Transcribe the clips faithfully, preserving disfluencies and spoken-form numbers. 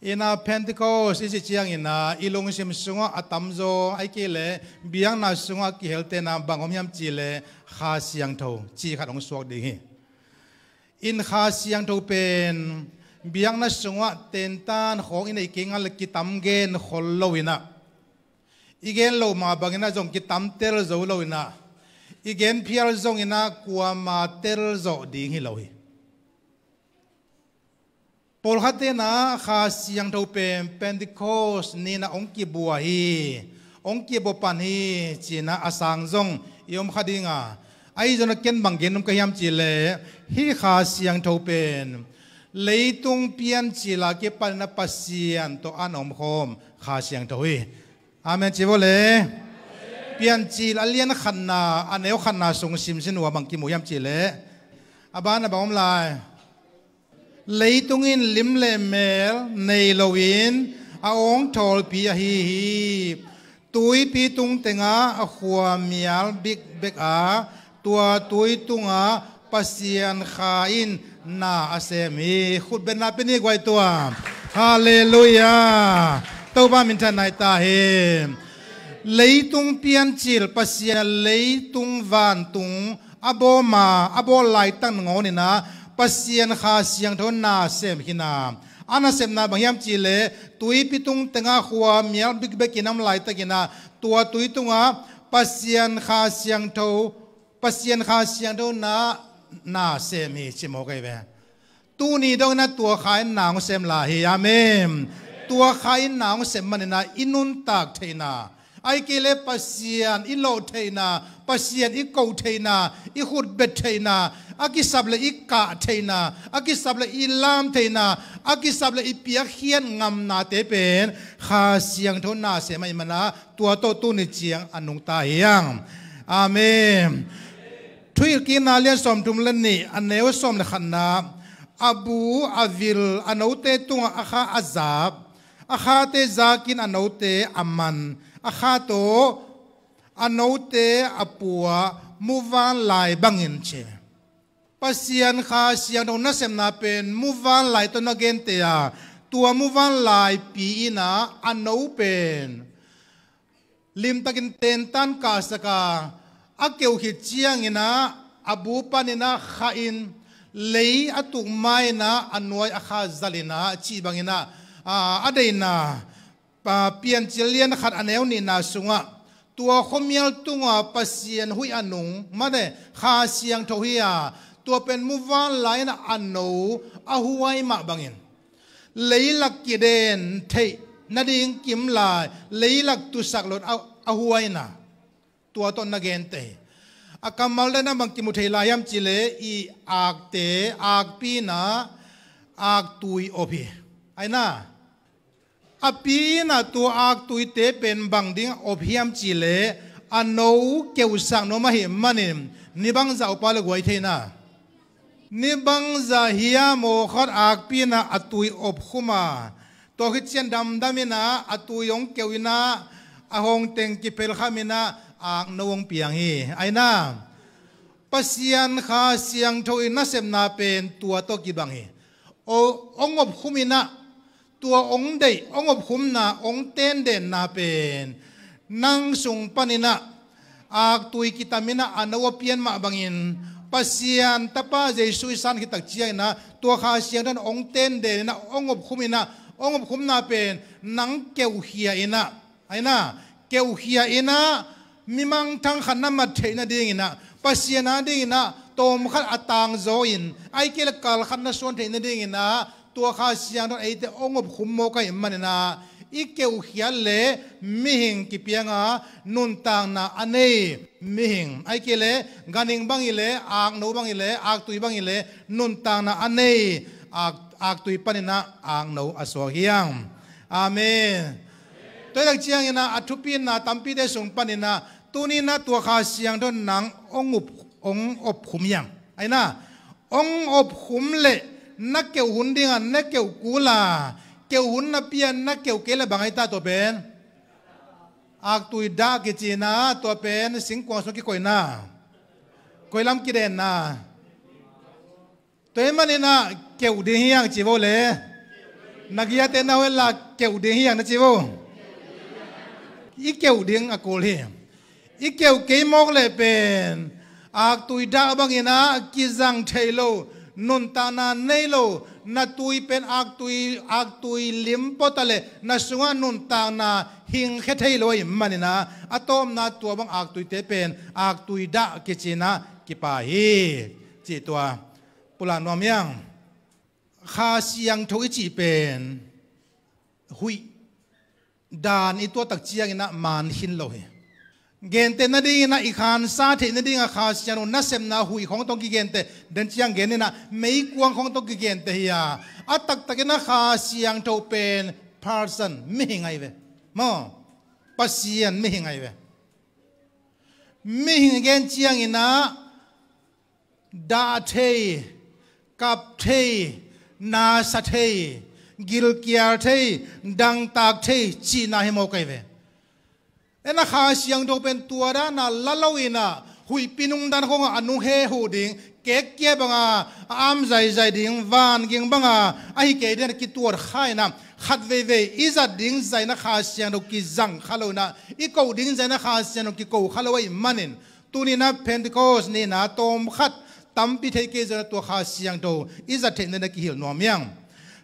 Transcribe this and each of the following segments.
Ina Pentecost i cih ciangina i lungsim sungah a tamzaw, ahih kei leh biakna sungah a kihelte na bang om hiam cih leh Kha Siangtho cih khat hong suak ding hi. In Kha Siangtho pen biakna sungah tentan khawng i neih kei ngal le kitam gen khol loinah, i gen loh mah banginah zong kitam tel zo loinah, i gen phial zonginah kuama tel zawh ding hi lo hi. Pawlkhat tenah Kha Siangtho pen Pentecost ninah hong kibua hi, hong kibua pan hi cinah a sang zong i om kha dinga, ahi zongah ken bang gen nuam ka hiam cih leh hih Kha Siangtho pen leitung piancil a kipaninah Pasian tawh an omkhawm Kha Siangtho hi. Amen ci vo le. Piancil a lian khatna a neu khatna sung simsin uh a bang kimu hiam cih leh, a banah bang om lai? Leitung in lim le mel nei loin a awngthawlpi ahi hi. Tuipi tung tengah a khuamial bikbek a, tua tui tungah Pasian Kha in na a sem hi. Khutbetna pia ni guai tua. Halleluiah. Topa minthanna hi ta hi. Leitung piancil Pasian leitung vantung a bawma a bawl laitak nangawninah Pasian Kha Siangtho na sem khin a, a nasepna bang hiam cih leh tuipi tung tengah khuamial bikbekin a om laitakinah tua tui tungah Pasian Kha Siangtho, Pasian Kha Siangtho na, na sem hi ci mawk ahi ve. Tuni donginah tua Kha in na hong sem lai hi. Amen. Tua Kha in na hong sem maninah i nuntak theihna, ahih kei leh Pasian i lawh theihna, Pasian i koh theihna, i khutbet theihna, a kisap le i kah theihna, a kisap le i lam theihna, a kisap le i piakkhiat ngamnate pen Kha Siangtho na sem ahih manah tua tawh tuni ciang a nungta hi hang. Amen. Thuhilhkikna lian sawmthum le nih a neu sawm le khatna, a bu a vil a note tungah a kha a zap, a khate zakin a note a man, a kha tawh a note a pua, muvanlai bangin ci. Pasian Kha Siangtho nasepna pen muvanlai tawh na gente a, tua muvanlaipi inah a no pen limtakin tentan kahsak a, a keuh khit cianginah a bu paninah kha in, lei a tuk ma inah a nuai a kha zalinah cih banginah, a, a deihna, a, Piancil lian khat a neu nihna sungah tua khuamial tungah Pasian huih a nung mate Kha Siangtho hi a, tua pen muvanlai inah a no a huai mah bangin leilak kiden theih nading kimlai, leilak tusak loin a, a huaina, tua tawh na gente hi. A kammal dan a bang kimu thei lai hiam cih leh i akte, akpi inah aktui op hi. Aina, a pi inah tua aktuite pen bang ding op hiam cih leh a no keuhsak nuam ahih manin ni bangzah op a le guai theina. Ni bangzah hiam aw khat akpi inah a tui op khum a, tua khit ciang damdam inah a tui hong keuh inah a hong teng kiphelkham inah akno hong piang hi. Aina, Pasian Kha Siangtho i nasepna pen tua tawh kibang hi. Aw, hong op khum inah tua hong deih, hong op khumna, hong tendenna pen nang sung paninah aktui kitam inah a no a pian mah bangin Pasian Tapa Jesu i san khit tak cianginah tua Kha Siangtho in hong tenden inah, hong op khum inah, hong op khumna pen nang keuhkhia inah, aina, keuhkhia inah mimangthang khat na mat theih nadinginah, Pasian a dinginah tawmkhat a tangzaw in, ahih kei leh kalkhat na suan theih nadinginah tua Kha Siangtho in eite hong op khum mawk ahih maninah i keuhkhiat le mihing kipianga nuntakna a nei mihing, ahih kei leh ganhing bang hi leh, akno bang hi leh, aktui bang hi leh nuntakna a nei ak, aktui paninah akno a suak hi hang. Amen. Tua hi tak cianginah a thupina tampite sung paninah tuninah tua Kha Siangtho in nang hong op, hong op khum hi hang. Aina, hong op khum leh na keuh hun dingah na keuh kul a, keuh hun napi a na keuh kei leh bang ahi ta tua pen? Aktui dah kici inah tua pen singkuang sung kikoihna, koi lam kidenna. Tua ahih maninah keuh ding hi hang ci vo le. Na giate na hoih la keuh ding hi hang na ci vo. I keuh ding a kul hi. I keuh kei mawk leh pen aktui dah bangin ah kizang thei lo, nuntakna nei lo, na tui pen aktui, aktui lim pawt a leh na sungah nuntakna hingkhia thei lo ahih manin ah a tawpna tua bang aktuite pen aktui dah kici-in ah kipai hi. Cih tua pulak nuam hi hang. Kha Siangtho i cih pen huih dan i tuah tak ciangin ah man khin lo hi. Genteh nadingin ah i khansa theih nadingah Kha Siangtho nasepna huih khawng tawh kigenteh, den ciang gen in ah meikuang khawng tawh kigenteh hi a, a taktakin ah Kha Siangtho pen person, mihing ahi ve. Maw, Pasian mihing ahi ve. Mihing gen ciangin ah dah thei, kap thei, nasa thei, gilkial thei, dangtak thei cihna hi mawk ahi ve. En a Kha Siangtho pen tua dana la loin ah huihpi nung dan khawngah a nung he huh ding, kekkia banga a am zaizai ding, van ging banga ahi kei ding a kituat kha in ah khat veivei i zat ding zai in ah Kha Siangtho kizang kha lo in ah, i koh ding zai in ah Kha Siangtho kiko kha lo ahih manin, tuni in ah Pentecost ni in ah tawmkhat tampi thei kei zongin ah tua Kha Siangtho i zat theih nadingin ah kihilh nuam hi hang.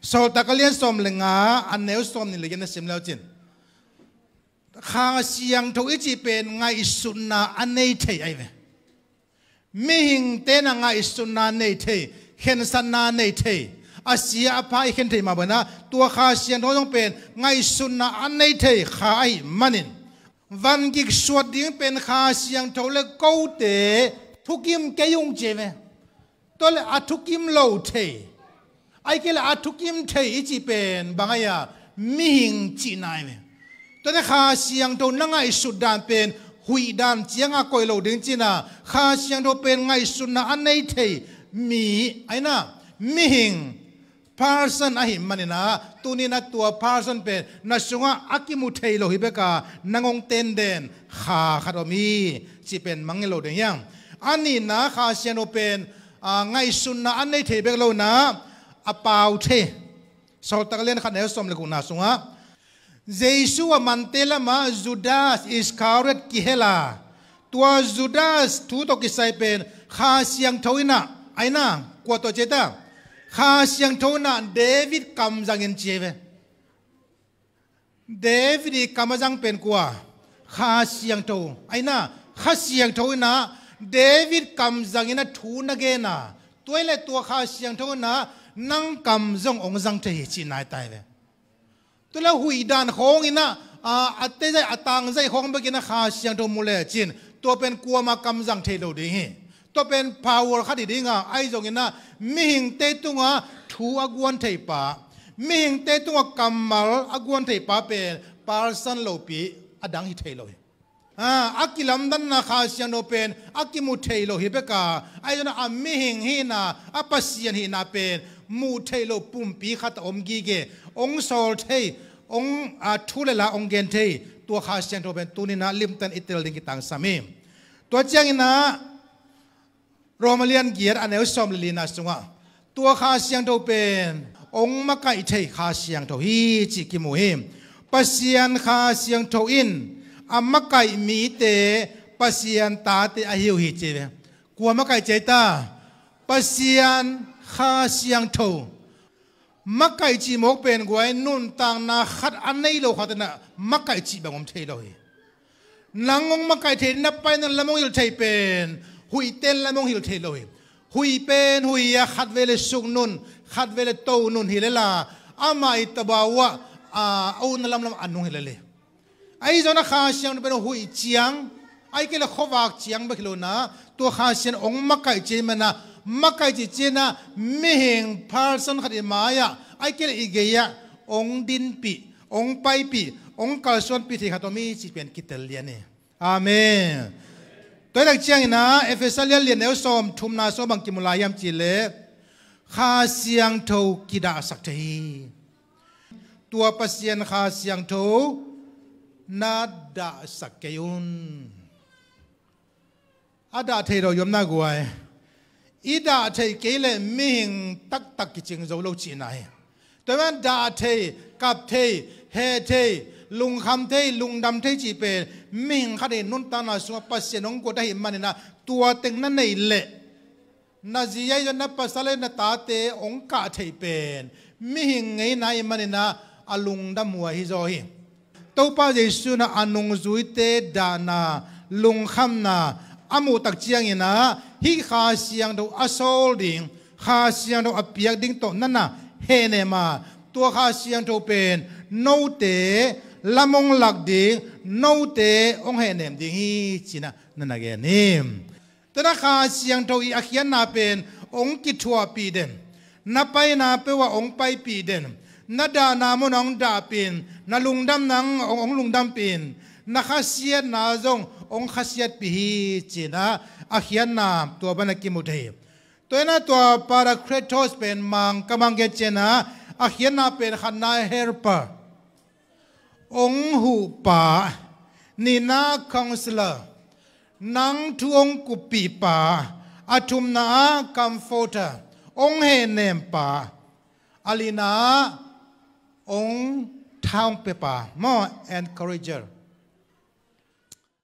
Sawltak a lian sawm le nga, a neu sawm nih le giat na sim le uh cin, Kha Siangtho i cih pen ngaihsutna a nei thei ahi ve. Mihingte in ah ngaihsutna nei thei, khensatna nei thei, a sia a pha i khen thei mah bangin ah tua Kha Siangtho zong pen ngaihsutna a nei thei kha ahih manin, van gik suat ding pen Kha Siangtho le kote thukim kei ung ci ve. Tua leh a thukim lo thei, ahih kei leh a thukim thei i cih pen bang ahi a, mihing cihna ahi ve. Tua leh Kha Siangtho na ngaihsut dan pen huih dan cianga koih lo ding cihna, Kha Siangtho pen ngaihsutna a nei thei mi ahi na, mihing, person ahih manin ah tuni in ah tua person pen na sungah a kimu thei lo hi bek a, nang hong tenden kha khat om hi cih pen mangngilh lo ding hi hang. A nihna, Kha Siangtho pen a, ngaihsutna a nei thei bek lo in ah a pau thei. Sawltak a lian khat, neu sawm le gukna sungah Jesu a mante lamah Judas Iskariot kihel a, tua Judas thu tawh kisai pen Kha Siangtho in ah, ahi na, kua tawh ci ei ta? Kha Siangtho in ah David kam zangin ci ei ve. David i kam a zang pen kua? Kha Siangtho ahi na. Kha Siangtho in ah David kam zangin a thu na gen a, tua hi leh tua Kha Siangtho in ah nang kam zong hong zang thei hi cihna ahi ta hi ve. Tua leh huih dan khawng in ah, a, a tezai a tangzai khawng bekin ah Kha Siangtho mu lecin tua pen kuamah kam zang thei lo ding hi. Tua pen power khat hi ding a, ahi zongin ah mihingte tungah thu a guan thei pa, mihingte tungah kammal a guan thei pa pen person lopi, a dang hi thei lo hi. A, a kilamdanna Kha Siangtho pen a kimu thei lo hi bek a, ahi zongin ah a mihing hihna, a Pasian hihna pen muh theih loh pumpi khat a om gige, hong sawl thei, hong, a, thu le la hong gen thei, tua Kha Siangtho pen tuni in ah limtakin i tel ding kitangsam hi. Tua ciangin ah Rom a lian giat, a neu sawm le lina sungah tua Kha Siangtho pen hong makaih thei Kha Siangtho hi cih kimu hi. Pasian Kha Siangtho in a makaih mite Pasian tate ahi uh hi ci ve. Kua makaih ci ei ta? Pasian Kha Siangtho. Makaih cih mawk pen guai, nuntakna khat a nei lo khat in ah makaih cih bang om thei lo hi. Nang hong makaih thei, na paina lam hong hilh thei pen huihte lam hong hilh thei lo hi. Huih pen huih a, khat vei leh suknun, khat vei leh tonun hi lel a, amah i tabaw ah, a, a utna lamlam a nung hi lel hi. Ahi zongin ah Kha Siangtho pen huih ciang, ahih kei leh khuavak ciang bek hi lo in ah, tua Kha Siangtho hong makaih cih ahih manin ah, makaih cih cih in ah mihing, person khat i mai-ah, ahih kei leh i gei-ah hong dinpih, hong paipih, hong kalsuanpih thei khat om hi cih pen kitel lian hi. Amen. Tua hi tak ciangin ah Efesa lian li, a neu sawm thumna sungah bang kimu lai hiam cih leh, Kha Siangtho kidahsak thei hi. Tua Pasian Kha Siangtho na dahsak kei un. A dah thei lo hi om na guai. I dah theih kei leh mihing taktak kicing zo lo cihna hi. Tua man dah thei, kap thei, heh thei, lungkham thei, lungdam thei cih pen mihing khat in nuntakna sungah Pasian hong guat ahih manin ah, tua teng na neih leh na zi ahi zong na pasal le na tate hong kah theih pen mihing ngeina ahih manin ah, a lungdam huai hi zaw hi. Topa Jesu in ah a nungzuite dahna, lungkhamna a muh tak ciangin ah, hih Kha Siangtho a sawl ding, Kha Siangtho a piak ding tawh na na hehnem a, tua Kha Siangtho pen note lam hong lak ding, note hong hehnem ding hi, ci-in ah na na gen hi. Tua in ah Kha Siangtho i a khiatna pen hong kithuahpih den, na paina peuh ah hong paipih den, na dahna mun ah hong dahpih in, na lungdamna hong, hong lungdampih in, na khasiatna zong hong khasiatpih hi, ci-in ah a khiatna tua bang a kimu thei hi. Tua in ah tua Parakletos pen Mangkam hong gen ciangin ah, a khiatna pen khatna helper, hong huhpa, nihna counselor, nang thu hong kuppihpa, a thumna ah comforter, hong hehnempa, a lina ah hong tha hong piapa maw, encourager.